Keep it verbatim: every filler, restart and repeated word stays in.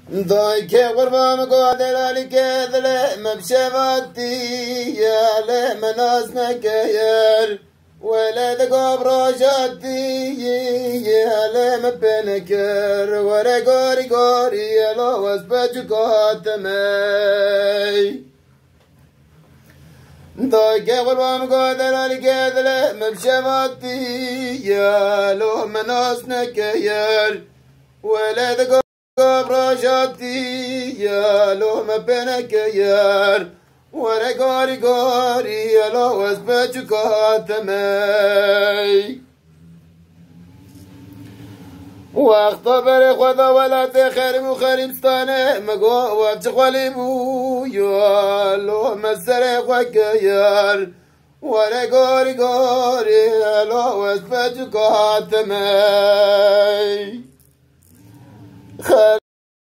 Dayke qurban go delalike dile me bi şevatî ye, lê me nas nekeyir. Wele de gab rojatî ye, lê me pê nekir. Were gorî gorî elo wes peçûka temey. Dayke qurban go delalike dile me bi şevatî ye, elo me nas nekeyir. Wele de gab rojatî ye, lo me pê nekeyir. Were garî garî ye, lo ez peçûka temey. Wexta berê xwe da welatê xerîb û xerîbstanê, me go we çi xwelî bû, yo, lo me serê xwe keyir. Were gorî gorî, lo ez peçûka temey.